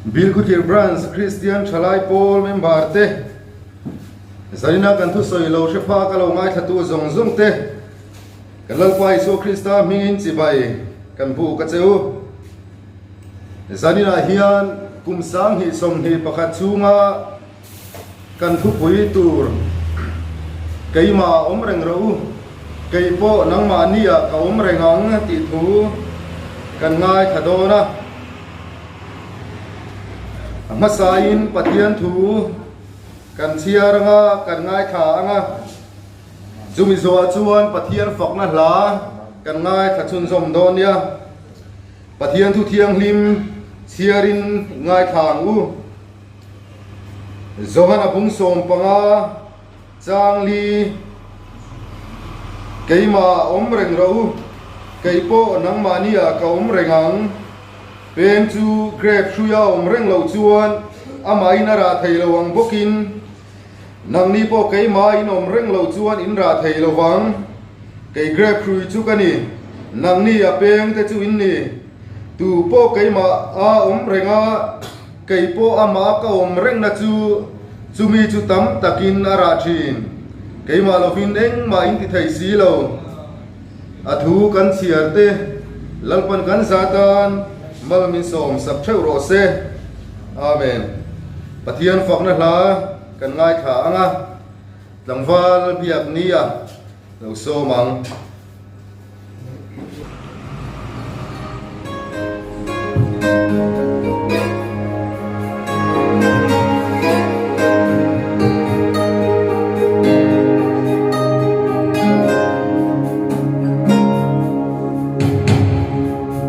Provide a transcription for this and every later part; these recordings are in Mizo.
Bilkhawthlir Branch Kristian Thalai Pawl member te, Zarina kan thusawi lo hre phak a lo ngaithlatu zawng zawng te, kan Lalpa Isua Krista hmingin chibai kan buk a che u. Zaninah hian kum 2021 chhunga Kan thupui tur keimah awm reng rawh u, kei pawh nangmahni ah ka awm reng ang tih thu kan ngaithla dawn a. A hmasain Pathian thu kan chhiar ang a, kan ngaithla ang a. Chumi zawhah chuan Pathian fakna hla kan ngaithla chhunzawm dawn nia. Pathian thu thianghlim chhiarin ngaithla ang u. Johana bung 15 changli Keimah awm reng rawh u, kei pawh nangmahni ah ka awm reng ang. Peng chu grape hruia awm reng loh chuan amahin a rah thei lo ang bawkin nangni pawh keimah in awm reng loh chuan in rah thei lo vang. Kei grape hrui chu ka ni, nangni a peng te chu in ni. Tu pawh keimah a awm reng a, kei pawh amah ka awm rengna chu chumi chu tam takin a rah thin. Keimah lovin engmah in ti thei si lo. A thu kan chhiar te, Lalpan kan za tan mal min sawm sak theuh rawh se. Amen. Pathian fakna hla kan ngaithla ang a, tlangval biak nia lo sawm ang.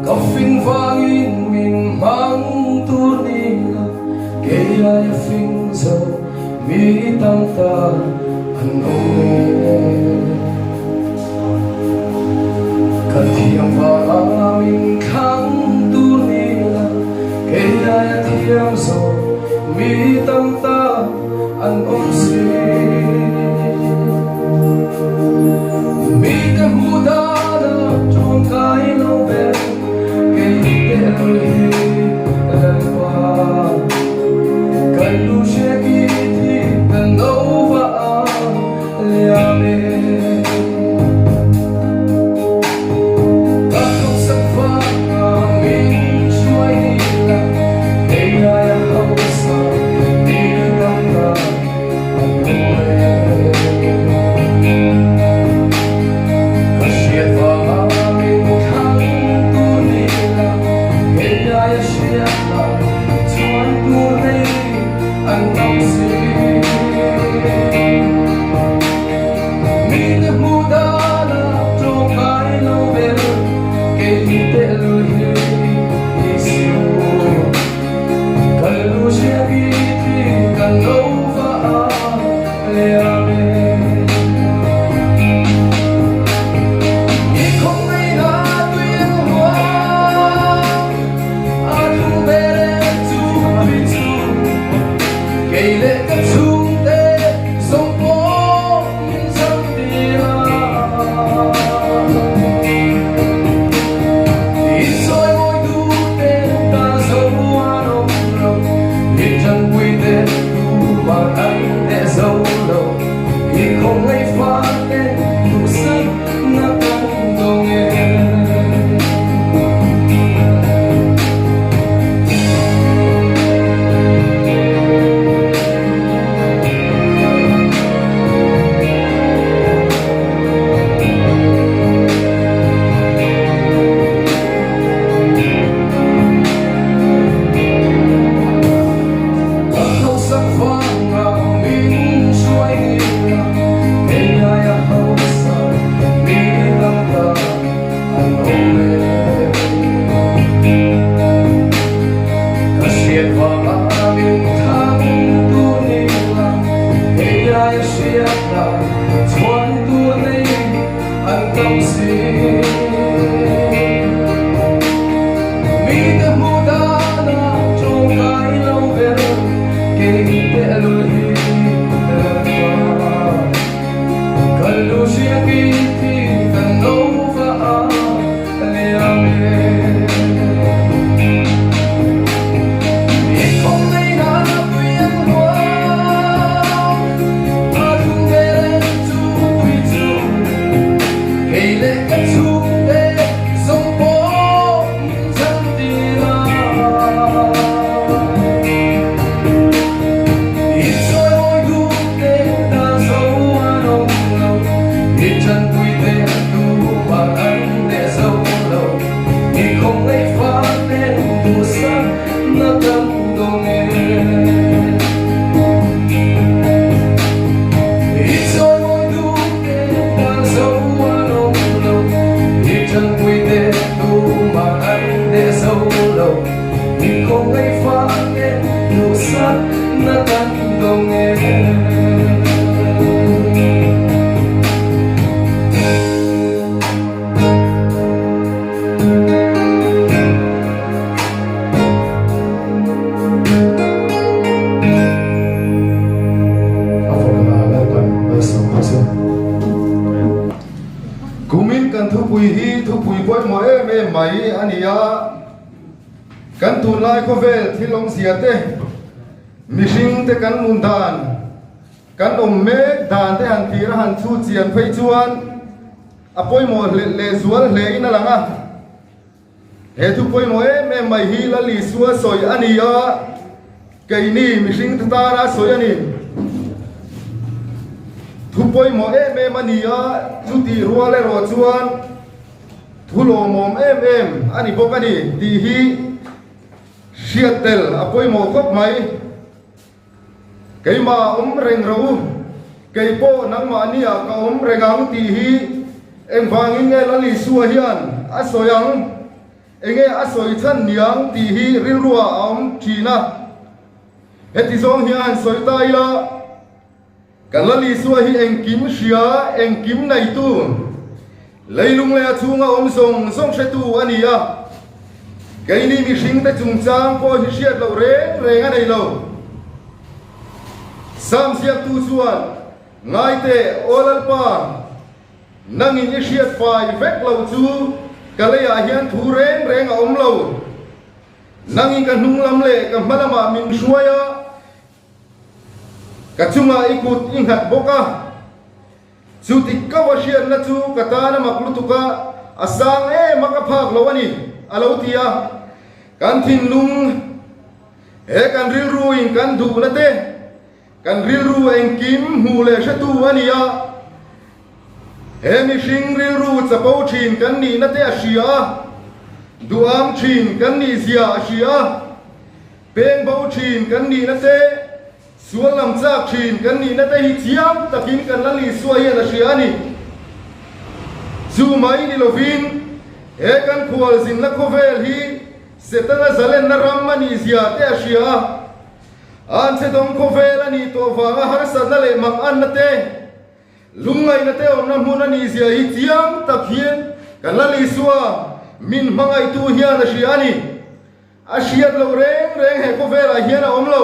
Ka fing vangin min hmang tur ni la, kei aia fing zo mi tam ta an awm e. Ka thiam vanga min thlang tur ni la, kei aia thiam zawk mi tam ta an awm si. Mite hmuh dana tawngkai lo ber, kei tehlul hi Lalpa. Kan lu hre ki thi kan lo va a. khawngaih faten duhsakna kan dawng e. I chawimawi duhte tan zo an awm lo, i tanpuite tumah an deh zo lo, i khawngaih faten duhsakna kan dawng e. A fakna Lalpan malsawm rawh se. Kumin kan thupui hi thupui pawimawh em em mai a ni a, kan tunlai khawvel thil awmzia te, mihring te kan nun dan, kan awm mek dan te han thlir a han chhut chian phei chuan a pawimawh lehzual hle in a lang a. He thu pawimawh em em mai hi Lal Isua sawi a ni a, keini mihring te tana sawi a ni. Thu pawimawh em em a ni a, chutih rual erawh chuan thu lawmawm em em a ni bawk a ni tih hi hriat tel a pawimawh khawp mai. Keimah awm reng rawh u, kei pawh nangmahniah ka awm reng ang tih hi engvangin nge Lal Isua hian a sawi ang? Enge a sawi chhan niang tih hi rilruah a awm thin a. Heti zawng hian sawi ta ila, kan Lal Isua hi engkim hria, engkim neitu, leilung leh a chhunga awm zawng zawng hretu a ni a. Keini mihringte chungchang pawh hi hriat loh reng reng a nei lo. Sam ziaktu chuan, Ngaite, Aw Lalpa, nangin i hriat fai vek lo chu ka leiah hian thu reng reng a awm lo. Nangin ka hnung lam leh ka hma lamah min hruai a, Ka chungah i kut i nghat bawk a, chu tik kau a hriatna chu ka tan a mak lutuk a, a sang em a ka phak lo a ni, a lo ti a. Kan thinlung he kan rilru in kan duhna te, kan rilru engkim hmuh leh hretu a ni a, he mihring rilru chapo thin kan nihna te a hria a, duham thin kan nihzia a hria a. Peng bo thin kan nihna te, sual lam chak thin kan nihna te hi chiang takin kan Lal Isua hian a hria a ni. Chu mai ni lovin he kan khual zinna khawvel hi Setana zalenna ram a nih zia te a hria a. Anchhedawng khawvel a nih tawh vanga harsatna leh manganna te, Lungngaihna te awmna hmun a nih zia hi chiang tak hian kan Lal Isua min hmangaihtu hian a hria a ni. A hriat loh reng reng he khawvelah hian a awm lo.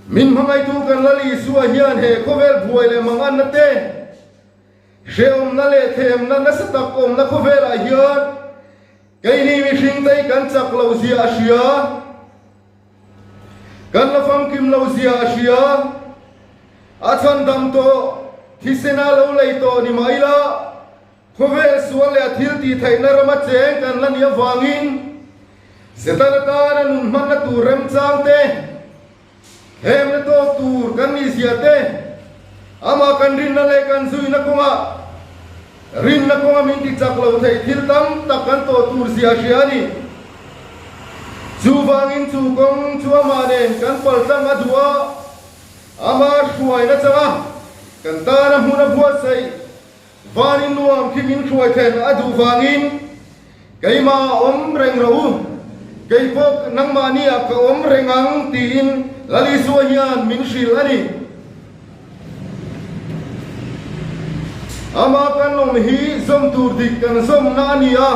Min hmangaihtu kan Lal Isua hian he khawvel buai leh manganna te, hrehawmna leh themna nasa tak awmna khawvelah hian keini mihring te hi kan chak loh zia a hria. Kan la famkim loh zia a hria. A chhandam tawh, thisena lo lei tawh ni mah ila, Khawvel sual leh a thil tih theihna rama cheng kan la nih avangin Setana tana nun hmanna tur remchang te, hemna tawk tur kan nih zia te, amah kan rinna leh kan zuina kawngah rinna kawnga min ti chak lo theih thil tam tak kan tawh tur zia hria a ni. Chuvangin chu kawng chu amah nen kan paltlang a duh a, amah hruaina changa kan tana hmun a buatsaih Vanin nuam khi min hruai then a duh vangin keimah a awm reng rawh u, kei pawh nangmahni ah ka awm reng ang tiin Lal Isua hian min hrilh a ni. Amah kan awm hi zawm tur dik kan zawmna a ni a,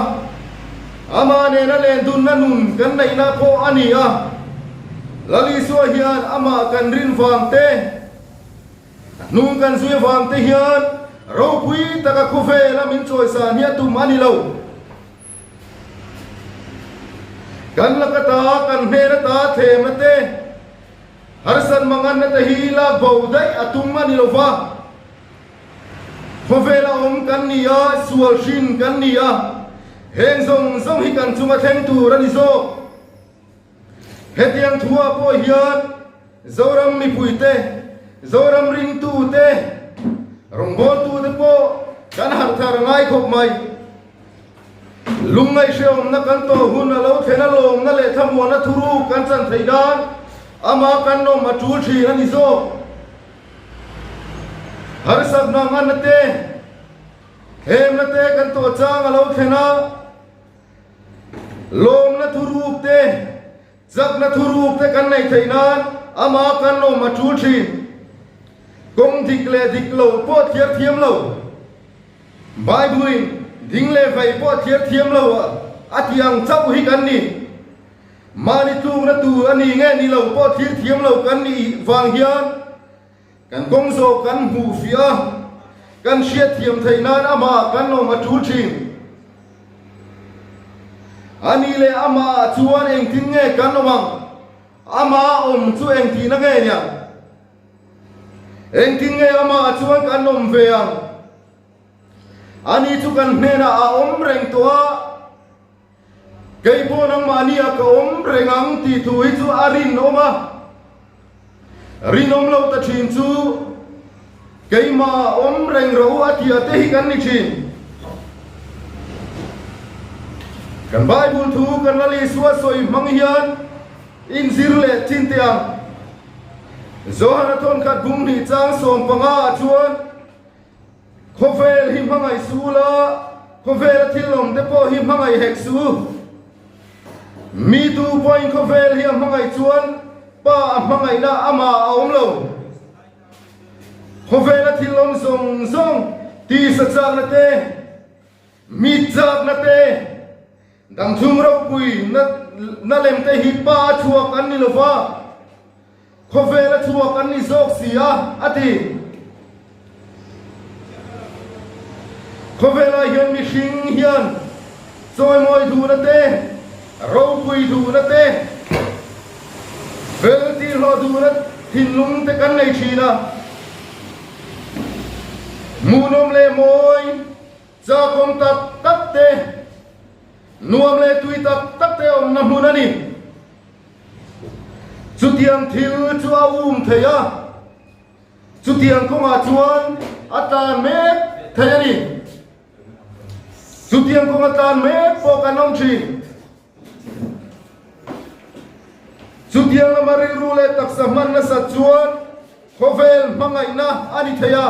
amah nena lendunna nun kan neihna pawh a ni a. Lal Isua hian amah kan rin vang te, A hnung kan zui avang te hian ropui taka khawvela min chawisan hi a tum a ni lo. Kan lak ata, kan hnen ata thlemna te, harsat manganna te hi lak bo daih a tum a ni lo va. Khawvela awm kan ni a, sual hrin kan ni a, heng zawng zawng hi kan chunga thleng tur a ni zawk. Hetiang thuah pawh hian Zoram mipuite, Zoram ringtute, rawngbawltute pawh kan harh thar ngai khawp mai. Lungngaihhreawmna kan tawh hun a lo thlen a lawmna leh thlamuanna thuruk kan chan theih nan ama kan nawm a tul thin a ni zawk. Harsatna nganna te, thlemna te kan tawh chang a lo thlen a, lawmna thuruk te, Chakna thuruk te kan neih theih nan ama kan awm a tul thin. Kawng dik leh dik lo pawh thliar thiam lo. Bible-in ding leh vei pawh thliar thiam lo a tih ang chauh hi kan ni. Mahni tlukna tur a ni nge ni lo pawh thlir thiam lo kan nih vang hian kan kawng zawh kan hmuh fiah a, kan hriat thiam theih nan amah kan awm a tul thin. A nih leh amah chuan engtin nge kan awm ang? Amah awm chu engtihna nge nia? Engtin nge amah chuan kan awm ve ang? Ani chu kan hnenah a awm reng tawh a, kei pawh nangmahni ah ka awm reng ang tih thu hi chu a rinawm a. Rinawm lo ta thin chu keimah awm reng ro a tia te hi kan ni thin. Kan Bible thu kan Lal Isua sawi hmang hian inzir leh chin teh ang. Johana thawnkhat bung hnih chang 15 ah chuan Khawvel hi hmangaih su ula, khawvela thil awm te pawh hi hmangaih hek su. Mi tu pawhin khawvel hi a hmangaih chuan Pa a hmangaihna amah a awm lo. Khawvela thil awm zawng zawng tisa chakna te, mit chakna te, dangchhung ropui na lem te hi Pa a chhuak an ni lova, Khawvel a chhuak an ni zawk si a, a ti. Khawvelah hian mihring hian chawimawi duhna te, ropui duhna te, fel tihhlawh duhna thinlung te kan nei thin a. Hmuhnawm leh mawi chakawm tak tak te, nuam leh tui tak tak te awmna hmun a ni. Chutiang thil chu a um thei a, chutiang kawngah chuan a tlan mek thei a ni. Chutiang kawnga tlan mek pawh kan awm thin. Chutiang lama rilru leh taksa hman nasat chuan khawvel hmangaihna a ni thei a.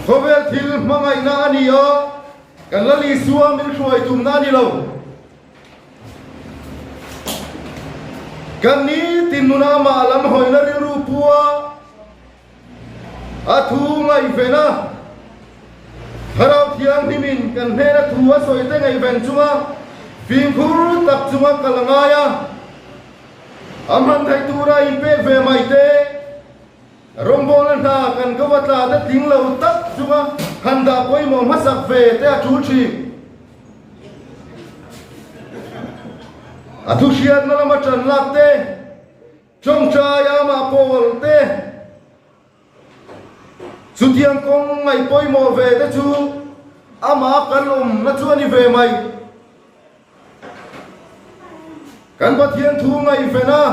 Khawvel thil hmangaihna a ni a, kan Lal Isua min hruai tumna a ni lo. Kan nitin nuna amah lam hawina rilru pu a, a thu ngaihven a, Thlarau Thianghlimin kan hnena thu a sawi te ngaihven chunga fimkhur tak chunga kal a ngai a, a hman theih tura inpek ve mai te. Rawngbawlna hna kan ko a tla te tling lo tak chunga han dah pawimawh hmasak ve te a tul thin. A thuhriatna lama tan lak te, tawngtai amah pawl te, chutiang kawng ngaih pawimawh ve te chu amah kan awmna chu a ni ve mai. Kan Pathian thu ngaihven a.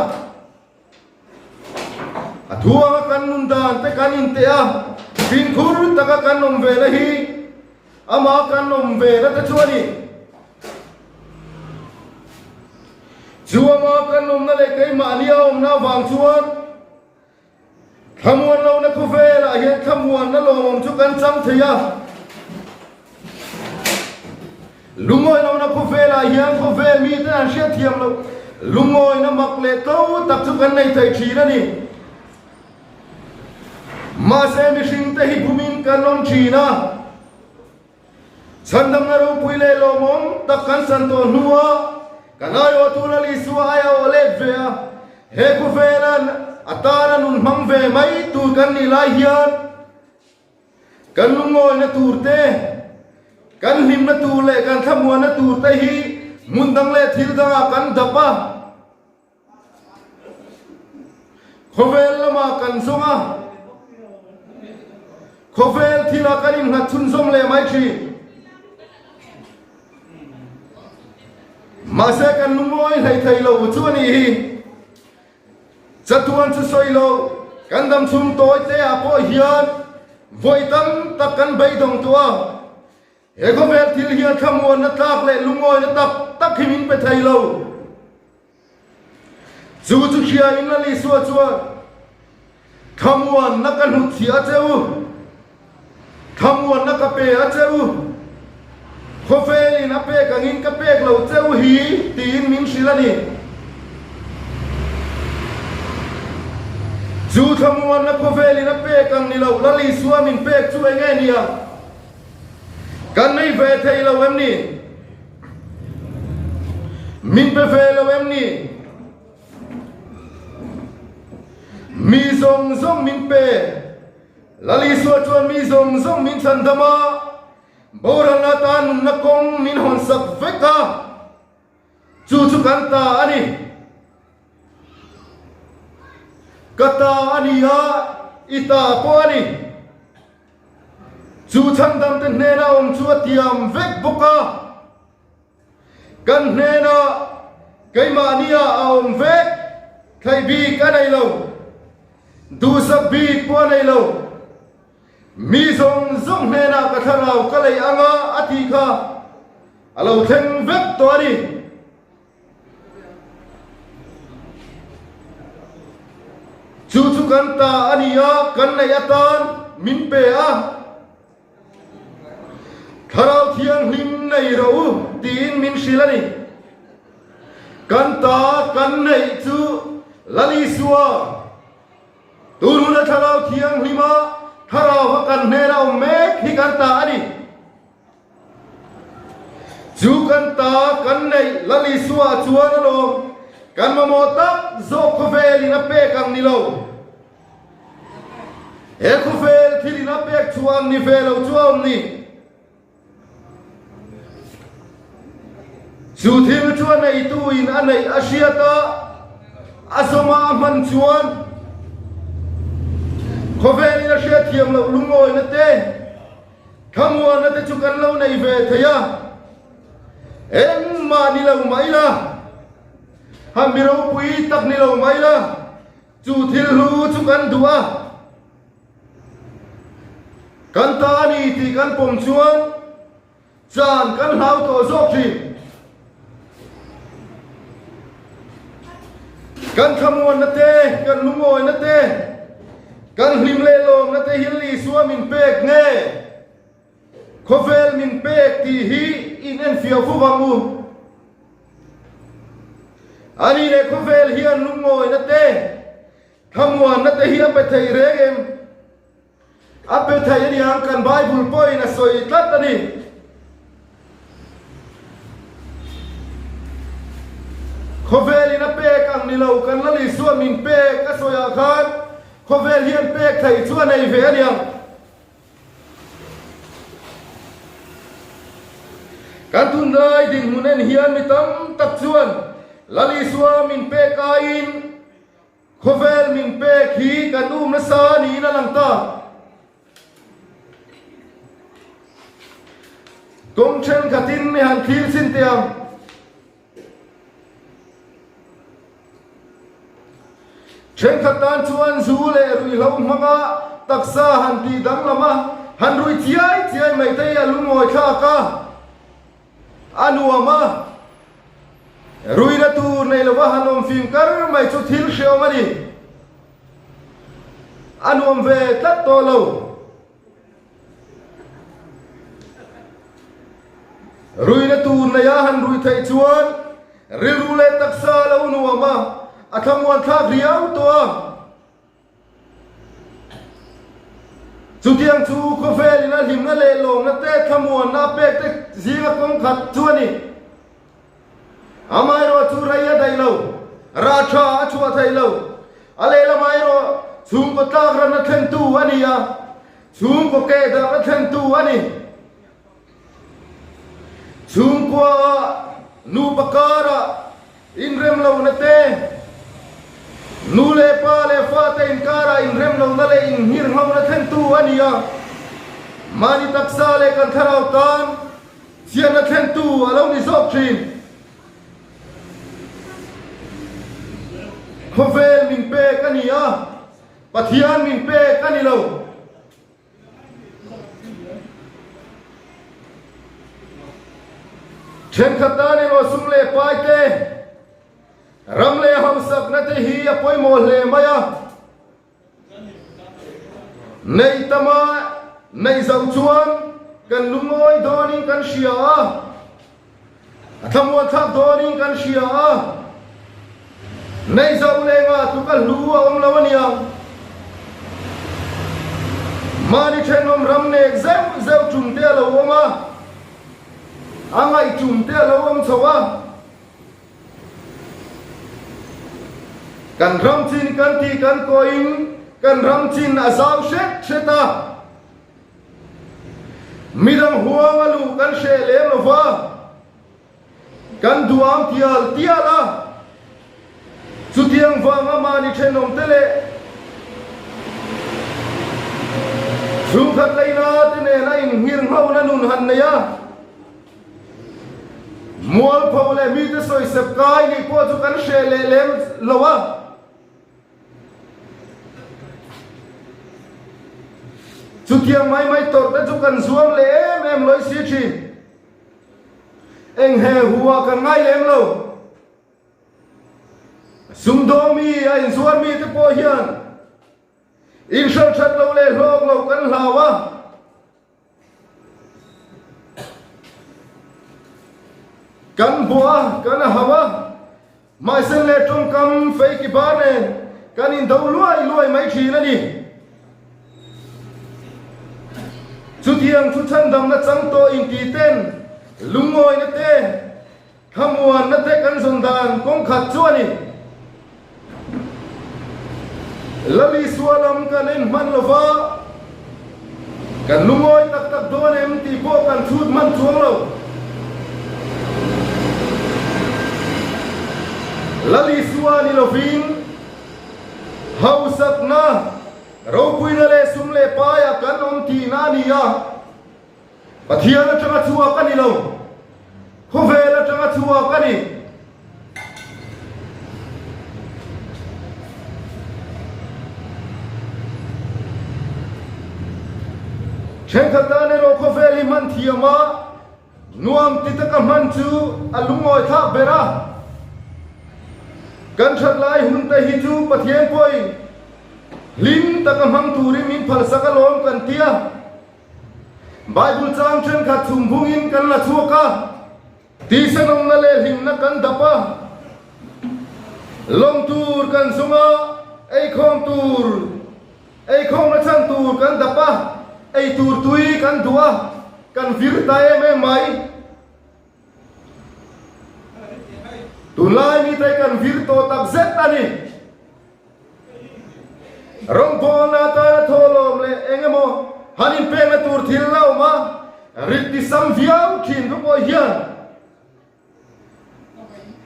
A thu anga kan nun dan te kan inteh a, fimkhur taka kan awm ve na hi amah kan awm ve na te chu a ni. Chu amah kan awmna leh keimahni a awmna avang chuan Thlamuan lohna khawvelah hian thlamuanna lawmawm chu kan chang thei a. Lungawi lohna khawvelah hian khawvel mite an hriatthiam loh lungawina mak leh tlo tak chu kan nei thei thin a ni. Mahse mihringte hi bumin kan awm thin a. Chhandamna ropui leh lawmawm tak kan san tawh hnuah kan aiawhtu Lal Isua ai a aw let ve a, he khawvela a tana nun hmang ve mai tur kan nih lai hian kan lungawina tur te, kan hlimna tur leh kan thlamuanna tur te hi hmun dang leh thil dangah kan dap a. Khawvel lamah kan zawng a, khawvel thilah kan innghat chhunzawm leh mai thin. Mahse kan lungawi hlei thei lo chu a nih hi. Chatuan chu sawi lo, kan dam chhung tawi te ah pawh hian. Vawi tam tak kan beidawng tawh a, he khawvel thil hian thlamuanna tlak leh lungawina tak tak hi min pe thei lo. Chu chu hriain Lal Isua chuan, Thlamuanna ka hnutchhiah a che u, thlamuanna ka pe a che u, khawvelin a pek angin ka pek lo che u hi, tiin min hrilh a ni. Chu thlamuanna khawvelin a pek ang ni lo, Lal Isua min pek chu eng nge nia? Kan nei ve thei lo em ni? Min pe ve lo em ni? Mi zawng zawng min pe. Lal Isua chuan mi zawng zawng min chhan dam a, boralna atan nunna kawng min hawn sak vek a, chu chu kan ta a ni. Ka ta a ni a, i ta pawh a ni. Chu chhandamte hnena awm chu a tiam vek bawk a, kan hnena keimahnia a awm vek theih bik a nei lo, duhsak bik pawh a nei lo. Mi zawng zawng hnenah ka thlarau ka lei anga a tih kha a lo thleng vek tawh a ni. Chu chu kan ta a ni a, kan neih atan min pe a. Thlarau Thianghlim nei rawh u tiin min hrilh a ni. Kan ta kan neih chu Lal Isua, tun huna Thlarau Thianghlima Thlarauva kan hnena awm mek hi kan ta a ni. Chu kan ta kan neih Lal Isua chuan alawm kan mamawh tak zawk khawvelin a pek ang ni lo. He khawvel thilin a pek chhuah ang ni ve lo chu a awm ni. Chu thil chu a neituin a neih a hriat a, a zawma a hman chuan khawvelin a hriatthiam loh lungawina te, Thlamuanna te chu kan lo nei ve thei a, engmah ni lo mah ila, han mi ropui tak ni lo mah ila, chu thil hlu chu kan duh a, kan ta a ni tih kan pawm chuan chan kan hlau tawh zawk thin. Kan thlamuanna te, kan lungawina te, kan hlim leh lawmna te hi Isua min pek nge khawvel min pek tih hi in enfiah fo vang u. Ani leh khawvel hian lungawina te, thlamuanna te hi a pe thei reng em? A pe thei a niang kan Bible pawhin a sawi tlat a ni. Khawvelin a pek ang ni lo kan Lal Isua min pek a sawiah khan khawvel hian pek thei chu a nei ve a niang. Kan tunlai dinhmun en hian mi tam tak chuan Lal Isua min pek aiin Khawvel min pek hi kan um nasa niin a lang ta. Kawng thenkhatin mi han thlir chin teh ang. Thenkhat tan chuan zu leh ruihhlo hmanga taksa han tih danglam a, han rui chiai chiai mai te hi a lungawi thlak a. A nuam a, ruina tur nei lova han awm fim kar mai chu thil hreawm a ni. A nuam ve tlat tawh lo. Ruina tur neia han rui theih chuan rilru leh taksa a lo nuam a, a thlamuan thlak riau tawh a. Chutiang chu khawvelin a hlimna leh lawmna te, thlamuanna a pek te zinga kawng khat chu a ni. Amaherawh chu rei a daih lo, rah tha a chhuah thei lo. A lehlamah erawh chhungkaw tlak ranna thlentu a ni a, chhungkaw keh darhna thlentu a ni. Chhungkuaah nupa karah inremlohna te, nu leh pa leh fate inkarah inremlohna leh inngirhlohna thlentu a ni a, mahni taksa leh kan thlarau tan chhiatna thlentu a lo ni zawk thin. Khawvel min pek a ni a, Pathian min pek a ni lo. Thenkhat tan erawh sum leh pai te, ram leh hausakna te hi a pawimawh hle mai a. Neih tama neih zoh chuan kan lungawi dawnin kan hria a, a thlamuan thlak dawnin kan hria a, neih zoh leh ngah tluk a hlu a awm lo a nia. Mahni thenawm ram nek zeuh zeuh tum te a lo awm a, a ngaih tum te a lo awm chho a. Kan ram chin kan tih kan kawiin kan ram chin a zau hret hret a, midang huang a luh kan hreh lem lo va, kan duam tial tial a, chutiang vanga mahni thenawm te leh chhungkhat leina te nen a innghirnghona nun han nei a. Mualpho leh mite sawisep kai nih pawh chu kan hreh leh lem lo a. Chutiang mai mai tawrh te chu kan zuam leh em em lawi si thin. Eng he hu ah kan ngai lem lo. Sumdawng mi a inzuar mi te pawh hian inhralh that lo leh hlawk lo kan hlau a. Kan hmuh a, kan a hau a, mahse leh tawngkam fei ki bar nen kan indo luai luai mai thin a ni. Chutiang chu chhandamna chang tawh inti ten lungawina te, Thlamuanna te kan zawn dan kawng khat chu a ni. Lalisua lam kan en hman lo va, kan lungawi tak tak dawn em tih pawh kan chhut hman chuang lo. Lalisua ni lovin hausakna, ropuina leh sum leh paiah kan awm tihna a ni a. Pathian atanga chhuak a ni lo, khawvel atanga chhuak a ni. Thenkhat tan erawh khawvel hi hman thiam a, nuam ti taka hman chu a lungawi thlak ber a. Kan that lai hun te hi chu Pathian pawhin hlim taka hmang turin min phalsak alawm kan ti a. Bible chang thenkhat chhum bungin kan la chhuak a, tisanawmna leh hlimna kan dap a, lawm tur kan zung a, eikhawm tur, eikhawmna chhan tur kan dap a, ei tur tui kan duh a, kan vir ta em em mai. Tunlai mite kan vir tawh tak zet a ni. Rawngbawlna atana thawhlawm leh eng emaw han inpekna tur thil la awm a, rit tisam viau thin tu pawh hian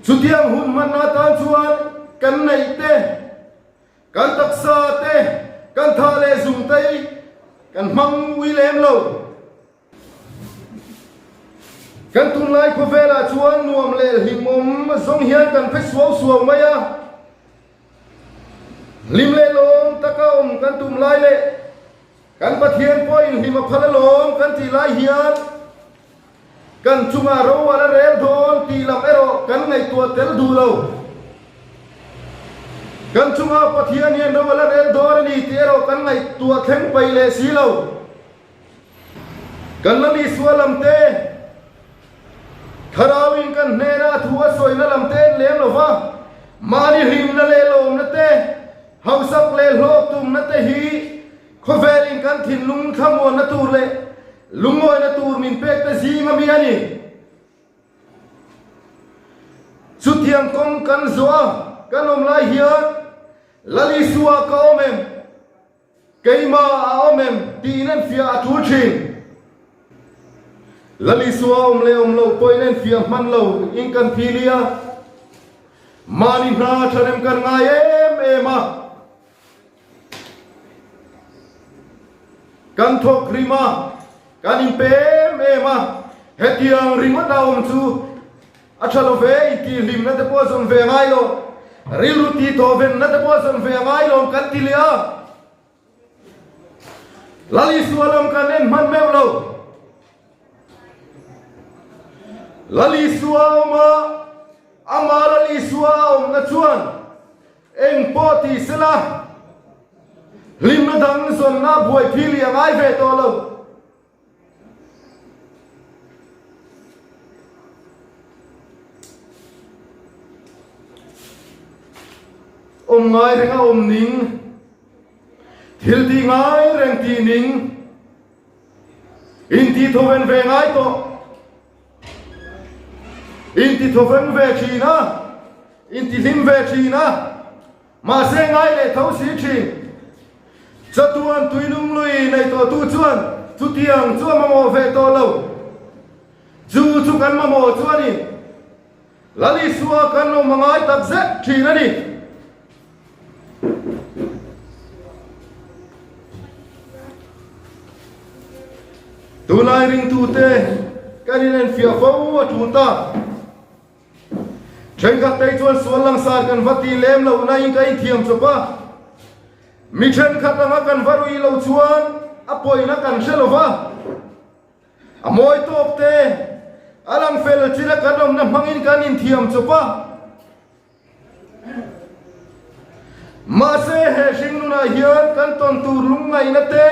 chutiang hun hmanna atan chuan kan neih te, kan taksa te, kan tha leh zung te hi kan hmang ui lem lo. Kan tunlai khawvelah chuan nuam leh hlimawm zawng hian kan phe suau suau mai a. Hlim leh lawm taka awm kan tum lai leh kan Pathian pawhin hlim a phal alawm kan tih lai hian kan chungah ro a la rel dawn tih lam erawh kan ngaihtuah tel duh lo. Kan chungah Pathian hian ro a la rel dawn a ni tih erawh kan ngaihtuah thleng paih leh si lo. Kan la Isua lam te, Thlarauin kan hnena a thu a sawina lam te en lem lo va, mahni hlimna leh lawmna te, hausak leh hlawk tumna te hi khawvelin kan thinlung thlamuanna tur leh lungawina tur min pek te zing ami a ni. Chutiang kawng kan zawh a kan awm lai hian Lal Isua ka awm em? Keimah a awm em tiin an fiah a tul thin. Lal Isua awm leh awm loh pawhin an fiah hman lo in kan phili a, mahni hna thahnem kan ngai em em a, kan thawk rim a, kan inpe em em a, hetiang ringawt a awm chu A tha lo ve i tih hlimna te pawh a zawn ve a ngai lo, rilru tih tawh venna te pawh a zawn ve a ngai lo kan ti leh a. Lal Isua lam kan en hman meuh lo. Lal Isua a awm a, amah Lal Isua a awmna chuan eng pawh ti sela, hlimna dang zawnna buai phili a ngai ve tawh lo. Awm ngai reng a awm ning, thil tih ngai reng tih ning, inti thawven ve ngai tawh, inti thawven ve thin a, inti hlim ve thin a. Mahse ngai leh tho si thin. Chatuan tuinung lui nei tawhtu chuan chutiang chu a mamawh ve tawh lo. Chu chu kan mamawh chu a ni. Lal Isua kan awm a ngai tak zet thin a ni. Tunlai ringtute kan inenfiah fo a tul ta. Thenkhat te chuan sual langsar kan va ti lem lo nain ka inthiam chawp a, mi thenkhat anga kan va rui lo chuan a pawina kan hre lo va, a mawi tawk te a lang fel chin a kan awmna hmangin kan inthiam chawp a. Mahse he hringnunah hian kan tawn tur lungngaihna te,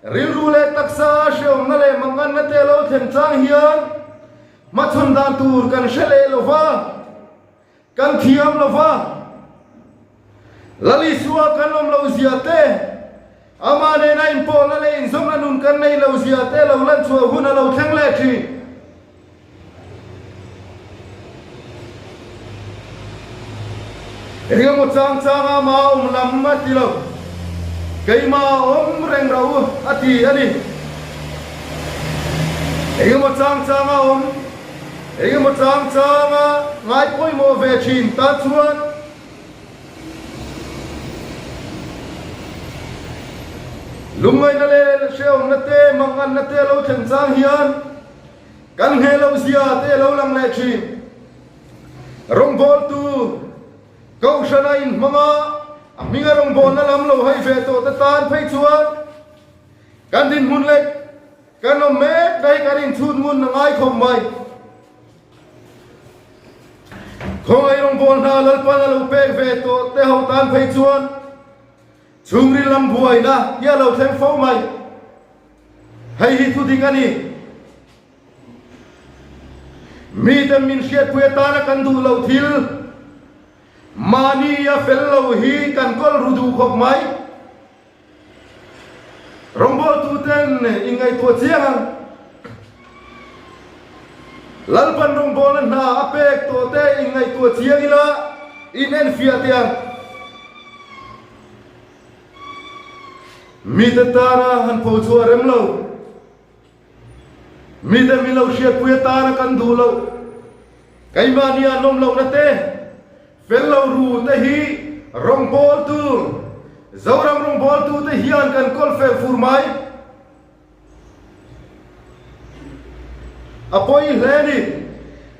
rilru leh taksa hreawmna leh manganna te lo thlen chang hian hmachhawn dan tur kan hre leh lo va, kan thiam lo va. Lal Isua kan awm lo zia te, amah nena inpawhna leh inzawmna nun kan nei lo zia te lo lan chhuah hun a lo thleng leh thin. Engemaw chang changa ma awm lam a ti lo, keimah awm reng ro a ti a ni. Engemaw chang changa awm, engemaw chang changa ngai pawimawh ve thin tan chuan, Lungngaihna leh hrehawmna te, manganna te a lo thlen chang hian kan ngheh loh zia te a lo lang leh thin. Rawngbawltu Kohhran a inhmang a, a hminga rawngbawlna lam lo haih ve tawh te tan phei chuan kan dinhmun leh kan awm mek na hi kan inchhut ngun a ngai khawp mai. Khawngaih rawngbâwl hna Lalpan a lo pek ve tawh te ho tan phei chuan chhungril lam buaina hi a lo thleng fo mai. Hei hi thu dik a ni. Mite min hriatpui atana kan duh loh thil mahni a fel lo hi kan kawl ru duh khawp mai. Rawngbawltuten inngaihtuah chiang ang. Lalpan rawngbawlna hna a pek tawhte inngaihtuah chiang ila in enfiah teh ang. Mite tana han pho chhuah rem lo. Mite min lo hriatpui atana kan duh loh. Keimahni an awm lohna te, fel lo ru te hi rawngbawltu, Zoram rawngbawltu te hian kan kawl fel fur mai. A pawi hle ni.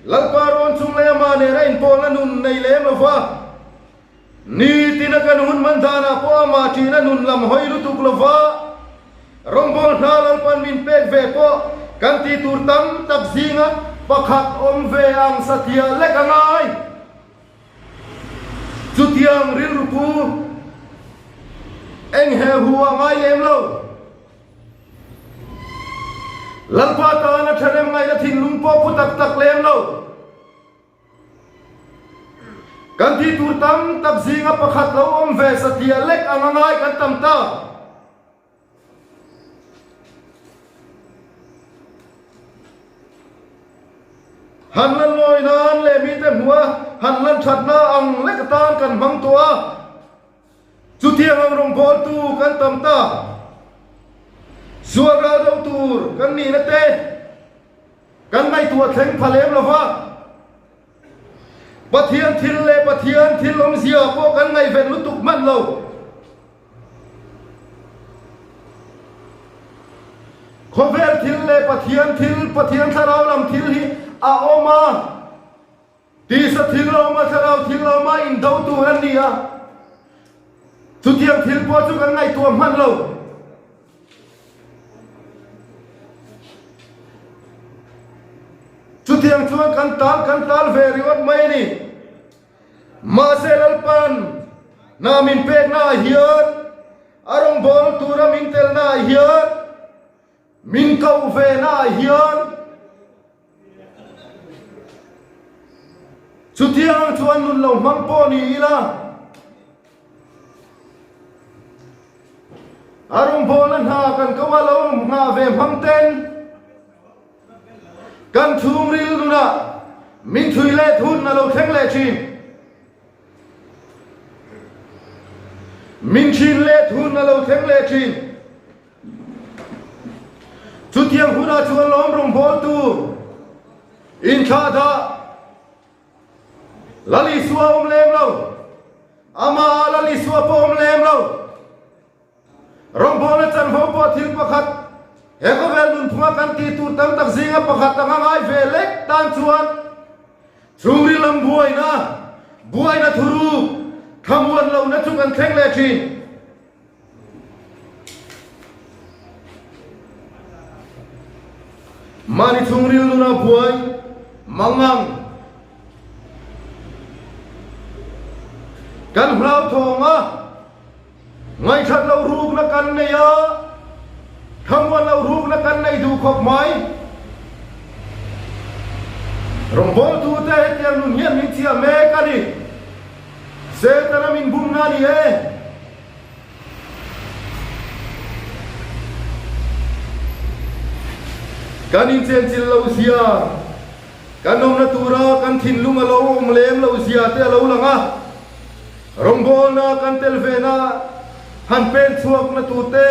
Lalpa rawn chung leh amah nena inpawlna nun nei lem lo va. Nitina kan hun hman danah pawh amah ṭihna nun lam hawi lutuk lo va, rawngbâwl hna Lalpan min pek ve pawh kan tih tur tam tak zinga pakhat awm ve ang sathiah lek a ngai. Chutiang rilru pu eng he hu a ngai lem lo. Lalpa tana ṭhahnem ngaihna thinlung pawh pu tak tak lem lo. Kan tih tur tam tak zinga pakhat lo awm ve satliah lek ang a ngai kan tam ta. Han lan lawi nan leh mite hmuh a han lan thatna ang lek atan kan hmang tawh a. Chutiang ang rawngbawltu kan tam ta. Sual ral deuh tur kan nihna te. Kan ngaihtuah thleng pha lem lo va, Pathian thil leh Pathian thil awmzia pawh kan ngaihven lutuk hman lo. Khawvel thil leh Pathian thil, Pathian thlarau lam thil hi a awm a, tisa thil a awm a, thlarau thil a awm a, indo tur an ni a. Chutiang thil pawh chu kan ngaihtuah hman lo. Chutiang chuan kan tal kan tal ve ringawt mai a ni. Mahse Lalpan hna min peknaah hian a rawngbâwl tura min telnaah hian min koh venaah hian chutiang chuan nun lo hmang pawh ni ila a rawngbâwlna hna kan ko a lo nghah ve hmang ten Kan chhungril nunah min chhui let hun a lo thleng leh thin. Min thin let hun a lo thleng leh thin. Chutiang hunah chuan lawm rawngbawltu inthlahdah Lal Isua awm lem lo, amah Lal Isua pawh awm lem lo. Rawngbawlna chanvo pawh thil pakhat, he khawvel nunphunga kan tih tur tam tak zinga pakhat anga ngai ve lek tan chuan chhungril lam buaina, buaina thuruk, thlamuan lohna chu kan thleng leh thin. Mahni chhungril nuna buai mangang kan hlauthawng a. Ngaihṭhat loh rukna kan nei a, thlamuan loh rukna kan nei duh khawp mai. Rawngbawltute hetiang nun hian min chiah mek a ni. Setana min bumna a ni e. Kan inchenchilh loh zia, kan awmna tura kan thinlung a lo awm lem loh zia te a lo lang a. Rawngbawlna kan tel vena han pen chhuakna tur te,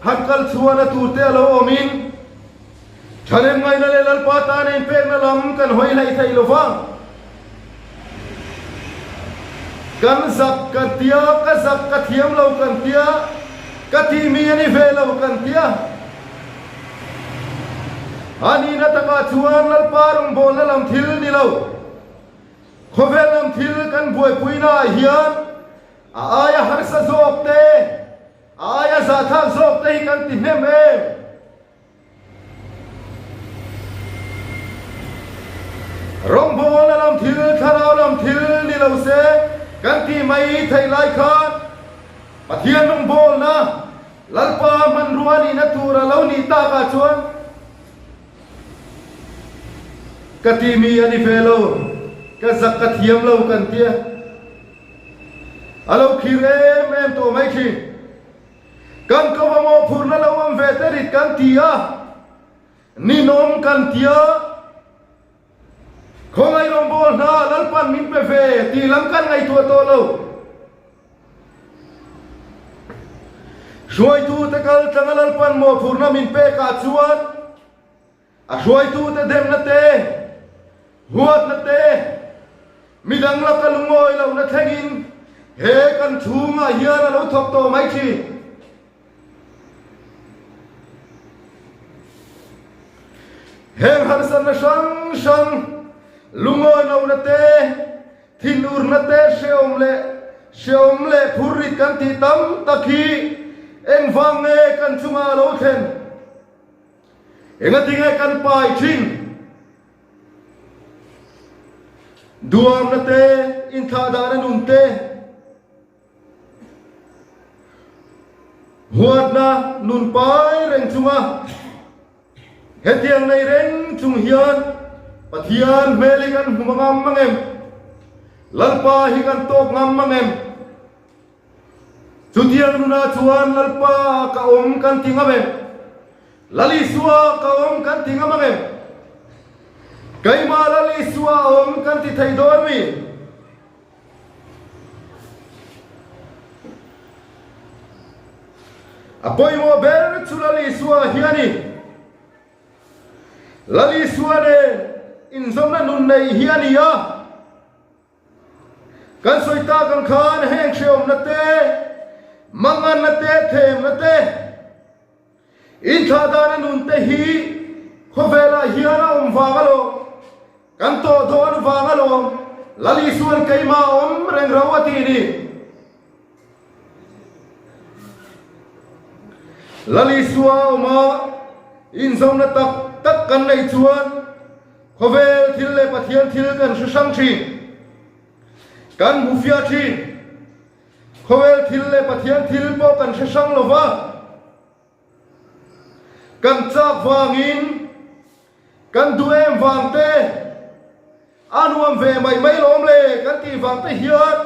han kal chhuahna tur te a lo awmin Thahnem ngaihna leh Lalpa tan inpekna lam kan hawi hleih theih lo va. Kan zak kan tia, ka zak ka thiam lo kan tia, ka tihmi a ni ve lo kan tia. A nihna takah chuan Lalpa rawngbawlna lam thil ni lo. Khawvel lam thil kan buaipuina ah hian a aia harsa zawk te, a aia zahthlak zawk te hi kan ti hnem em? Rawngbawlna lam thil, thlarau lam thil ni lo se kan ti mai theih lai khan Pathian rawngbawlna Lalpa hmanrua nihna tur a lo nih takah chuan Ka ti mi a ni ve lo, ka zak ka thiam lo kan tia. A lo khir em em tawh mai thin. Kan ko va mawhphurhna lo awm ve te rit kan ti a, ninawm kan tia. Khawngaih rawngbâwl hna Lalpan min pe ve tih lam kan ngaihtuah tawh lo. Hruaitute kal tlanga Lalpan mawhphurhna min pekah chuan a hruaitute demna te, huatna te, midang laka lungawi lohna thlengin he kan chhungah hian a lo thawk tawh mai thin. Heng harsatna hrang hrang lungawi lohna te, Thinurna te hreawm leh hreawm leh phurrit kan tih tam tak hi engvang nge kan chungah a lo thlen? Engatinge kan pai thin? Duamna te, inthlahdahna nun te, huatna nun pai reng chunga Hetiang nei reng chung hian Pathian hmel hi kan hmu ngam mang em? Lalpa hi kan tawk ngam mang em? Chutiang nunah chuan Lalpa ka awm kan ti ngam em? Lal Isua ka awm kan ti ngam ang em? Keimah Lal Isua a awm kan ti thei dawn mi? A pawimawh ber chu Lal Isua hi a ni. Lal Isua nen inzawmna nun neih hi a ni a. Kan sawi tak ang khan heng hrehawmna te, manganna te, themna te, Inthlahdana nun te hi khawvelah hian a awm vang alawm, kan tawh dawn vang alawm, Lal Isuan keimah a awm reng ro a ti ni. Lal Isua a awm a, inzawmna tak tak kan neih chuan. Khawvel thil leh Pathian thil kan hre hrang thin. Kan hmu fiah thin. Khawvel thil leh Pathian thil pawh kan hre hrang lo va. Kan chak vangin, kan duh em vang te, a nuam ve mai mai lawm le kan tih vang te hian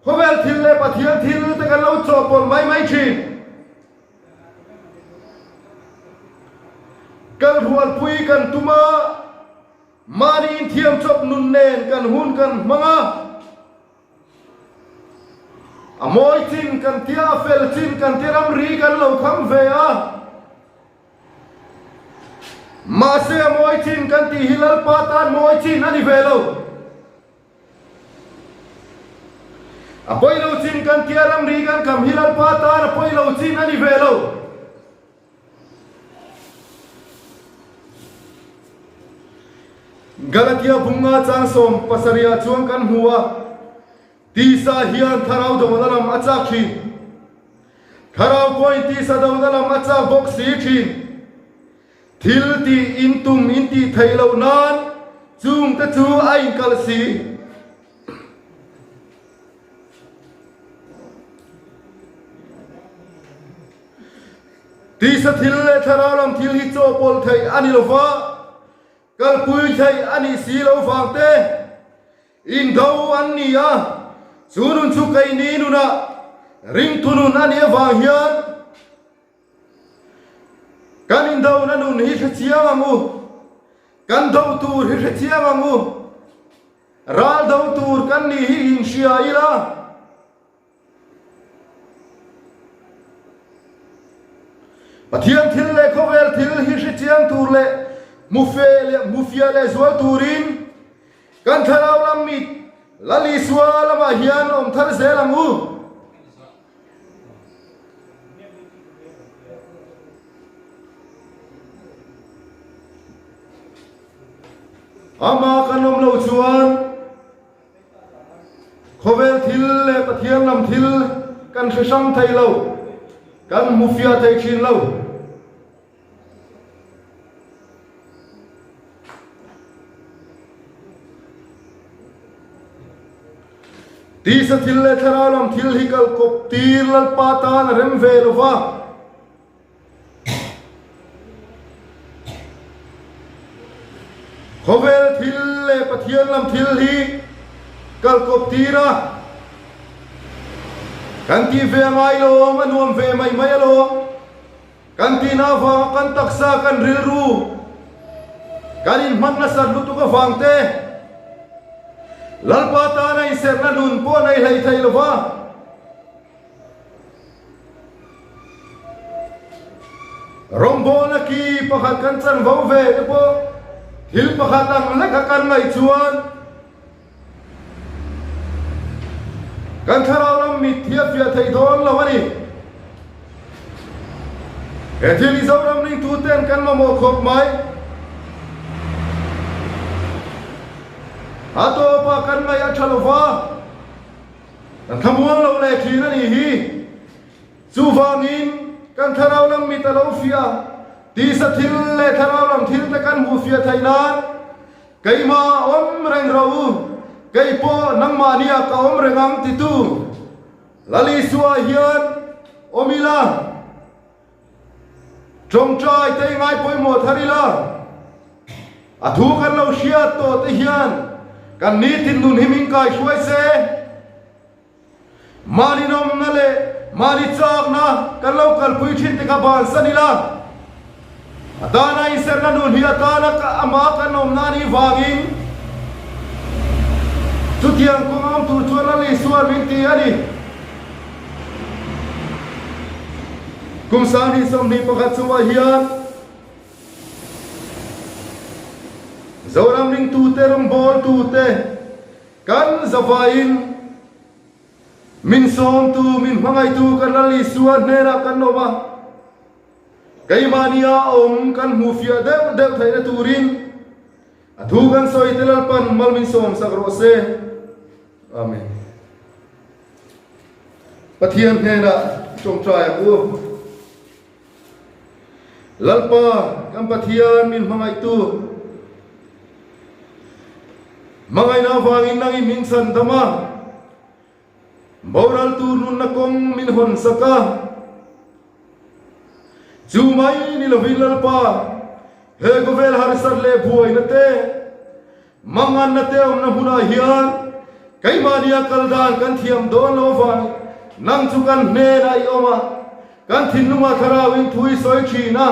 khawvel thil leh Pathian thil te kan lo chawhpawlh mai mai thin. Kal rualpui kan tum a, mahni inthiam chawp nun nen kan hun kan hmang a. A mawi chin kan tia, a fel chin kan tia ramri kan lo kham ve a. Mahse a mawi chin kan tih hi Lalpa tan mawi chin a ni ve lo. A pawi lo chin kan tia ramri kan kham hi Lalpa tan a pawi lo chin a ni ve lo. Galatia bunga chang 17 ah chuan kan hmu a, Tisa hian thlarau dona lam a chak thin. Thlarau pawhin tisa dona lam a chak bawk si thin. Thil tih in tum in tih theih loh nan chungte chu a inkalh si. Tisa thil leh thlarau lam thil hi chawhpawlh theih a ni lo va, kalpui theih a nih si lo vang te indo an ni a, chu nun chu keini nunah ringtu nun a nih avang hian kan indona nun hi hre chiang ang u, kan do tur hi hre chiang ang u, ral do tur kan nih hi inhria ila. Pathian thil leh khawvel thil hi hre chiang tur leh hmufe leh hmufiah leh zual turin kan thlarau lam mit Lal Isua lamah hian awm thar zel ang u. Ama kan awm lo chuan Khawvel thil leh Pathian lam thil kan hre hrang thei lo, kan hmu fiah thei thin lo. Tisa thil leh thlarau lam thil hi kal kawp tir Lalpa tan a rem ve lo va. Khawvel thil leh Pathian lam thil hi kalkawp tir a, kan tih ve a ngai lawm, a nuam ve mai mai alawm. Kan tihna avanga kan taksa, kan rilru, kan inhman nasat lutuk avang te, Lalpa tana inserhna nun pawh nei hlei thei lova. Rawngbawlna ki pakhat kan chanvo ve te pawh thil pakhat ang leka kan ngaih chuan kan thlarau lam mit hi a fiah thei dawn lo a ni. He thil hi Zoram ringtu ten kan mamawh khawp mai. A tawpah kan ngaih a tha lova. Kan thlamuang lo leh thin a nih hi. Chuvangin kan thlarau lam mit a lo fiah, tisa thil leh thlarau lam thil te kan hmuh fiah theih nan keimah awm reng rawh u, kei pawh nangmahnia ka awm reng ang titu Lal Isua hian awm ila, tawngtai te i ngai pawimawh thar ila, a thu kan lo hriat tawh te hian kan nitin nun hi min kaihruai se. Mahni nawmna leh mahni chakna kan lo kalpui thin te kha bansan ila, a tana inserhna nun hi a tana amah kan awmna a nih vangin chutiang kawng awm tur chuan Lal Isua min ti a ni. Kum 2021 chungah hian Zoram ringtute rawngbawltute Kan zavaiin min sawmtu, min hmangaihtu kan Lal Isua hnenah kan awm a, keimahnia awm kan hmuh fiah deuh deuh theihna turin a thu kan sawi te Lalpan mal min sawmsak rawh se. Amen. Pathian hnenah tawngtai ang u. Lalpa, kan Pathian min hmangaihtu. Hmangaihna avangin nangin min chhandam a, boral tur nunna kawng min hawn sak a. Chu mai ni lovin Lalpa, he khawvel harsat leh buaina te, manganna te awmna hmunah hian keimahnia kal dan kan thiam dawn lo avangin nang chu kan hnenah i awm a, kan thinlungah thlarauin thu i sawi thin a.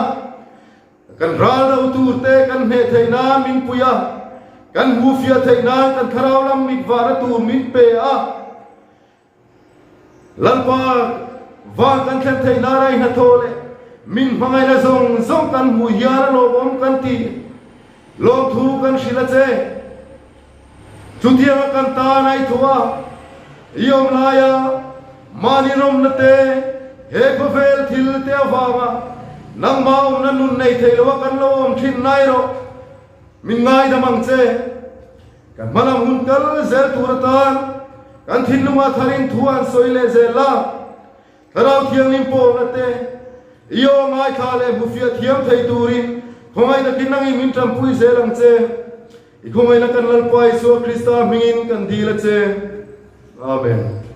Kan ral lo tur te kan hneh theih nan min pui a, kan hmuhfiah theih nan kan thlarau lam mit vahna tur min pe a. Lalpa, van kan thlen theih nan a i hnathawh leh min hmangaihna zawng zawng kan hmuh hian a lawmawm kan ti. Lawmthu kan hrilh a che. Chutianga kan tan a i tho a, i awm laia mahni rawmna te, he khawvel thil te avanga nangmah awmna nun nei thei loa kan lo awm thin nai rawh, min ngaidam ang che. Kan hmalam hun kal zel tur atan kan thinlungah tharin thu an sawi leh zel la. Thlarau Thianghlim pawlna te, i aw ngaithla leh hmufiah thiam thei turin khawngaih takin nangin min tanpui zel ang che. I khawngaihna kan Lalpa Isua Krista hmingin kan dil a che. Amen.